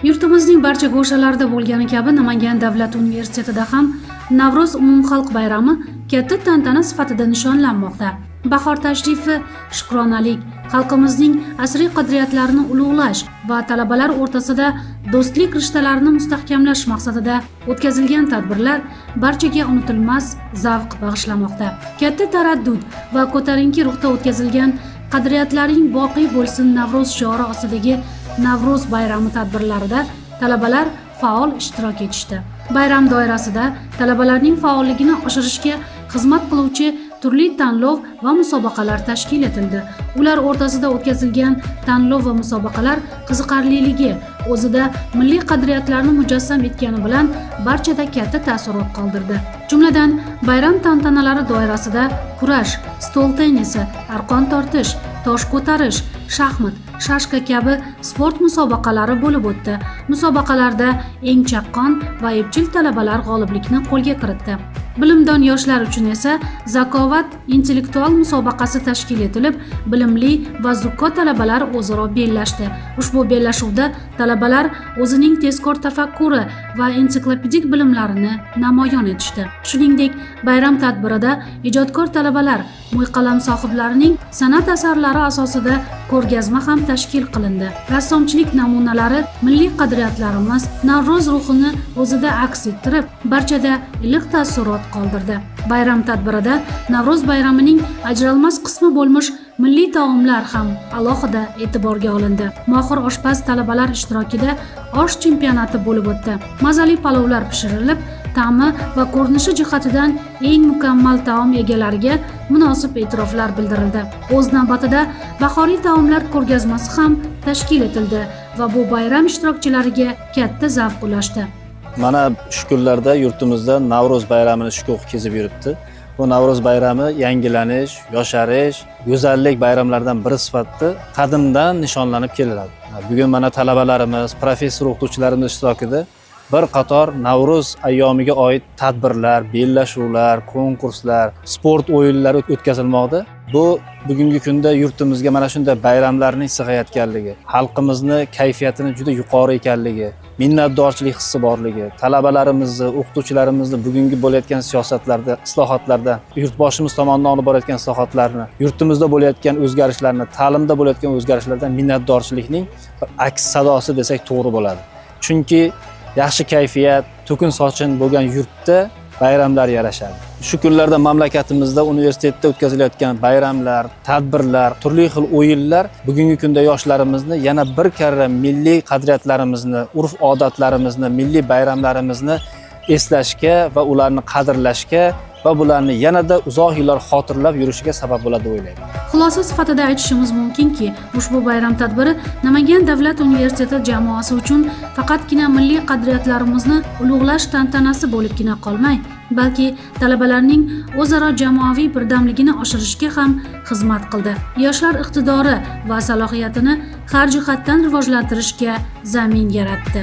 Yurtimizning barcha go'shalarida bo'lgani kabi Namangan davlat universitetida ham Navro'z umumxalq bayrami katta tantana sifatida nishonlanmoqda. Bahor tashrifi, shukronalik, xalqimizning asriy qadriyatlarini ulug'lash va talabalar o'rtasida do'stlik rishtalarini mustahkamlash maqsadida o'tkazilgan tadbirlar barchaga unutilmas zavq bag'ishlamoqda. Katta taraddud va ko'tarinki ruhda o'tkazilgan "Qadriyatlaring boqiy bo'lsin Navro'z" shiori ostidagi Navro'z bayrami tadbirlarida talabalar faol ishtirok etishdi. Bayram doirasida talabalarning faolligini oshirishga xizmat qiluvchi turli tanlov va musobaqalar tashkil etildi. Ular o'rtasida o'tkazilgan tanlov va musobaqalar qiziqarliligi, o'zida milliy qadriyatlarni mujassam etgani bilan barchada katta taassurot qoldirdi. Jumladan, bayram tantanalari doirasida kurash, stol tennisi, arqon tortish, tosh ko'tarish, shaxmat, shashka kabi sport musobaqalari bo'lib o'tdi. Musobaqalarda eng chaqqon va epchil talabalar g'oliblikni qo'lga kiritdi. Bilimdon yoshlar uchun esa Zakovat intellektual musobaqasi tashkil etilib, bilimli va zukko talabalar o'zaro bellashdi. Ushbu bellashuvda talabalar o'zining tezkor tafakkuri va ensiklopedik bilimlarini namoyon etishdi. Shuningdek, bayram tadbirida ijodkor talabalar, mo'yqalam sohiblarining san'at asarlari asosida ko'rgazma ham tashkil qilindi. Rassomchilik namunalari milliy qadriyatlarimiz, Navro'z ruhini o'zida aks ettirib, barchada iliq taassurot qoldirdi. Bayram tadbirida Navro'z bayramining ajralmas qismi bo'lmish milliy taomlar ham alohida e'tiborga olindi. Mohir oshpaz talabalar ishtirokida osh chempionati bo'lib o'tdi. Mazali palovlar pishirilib, ta'mi va ko'rinishi jihatidan eng mukammal taom egalariga munosib e'tiroflar bildirildi. O'z navbatida bahoriy taomlar ko'rgazmasi ham tashkil etildi va bu bayram ishtirokchilariga katta zavq ulashdi. Mana shu kunlarda yurtimizda Navro'z bayramini shukuh kezib yuribdi. Bu Navro'z bayrami yangilanish, yosharish, go'zallik bayramlaridan biri sifatida qadimdan nishonlanib kelinadi. Bugun mana talabalarimiz, professor o'qituvchilarimiz ishtirokida bir qator Navro'z ayyomiga oid tadbirlar, bellashuvlar, konkurslar, sport o'yinlari o'tkazilmoqda. Bu bugungi kunda yurtimizga mana shunday bayramlarning sig'ayotganligi, xalqimizni kayfiyatini juda yuqori ekanligi, minnatdorchilik hissi borligi, talabalarimizni, o'qituvchilarimizni bugungi bo'layotgan siyosatlarda, islohotlarda, yurtboshimiz tomonidan olib borayotgan islohotlarni, yurtimizda bo'layotgan o'zgarishlarni, ta'limda bo'layotgan o'zgarishlardan minnatdorchilikning bir aks sadosi desak to'g'ri bo'ladi. Chunki yaxshi kayfiyat, to'kin sochin bo'lgan yurtda bayramlar yarashadi. Shu kunlarda mamlakatimizda universitetda o'tkazilayotgan bayramlar, tadbirlar, turli xil o'yinlar bugungi kunda yoshlarimizni yana bir karra milliy qadriyatlarimizni, urf-odatlarimizni, milliy bayramlarimizni eslashga va ularni qadrlashga va bularni yanada uzoq yillar xotirlab yurishiga sabab bo'ladi deb o'ylayman. Xulosa sifatida aytishimiz mumkinki, ushbu bayram tadbiri Namangan davlat universiteti jamoasi uchun faqatgina milliy qadriyatlarimizni ulug'lash tantanasi bo'libgina qolmay, balki talabalarning o'zaro jamoaviy birdamligini oshirishga ham xizmat qildi. Yoshlar iqtidori va salohiyatini har jihatdan rivojlantirishga zamin yaratdi.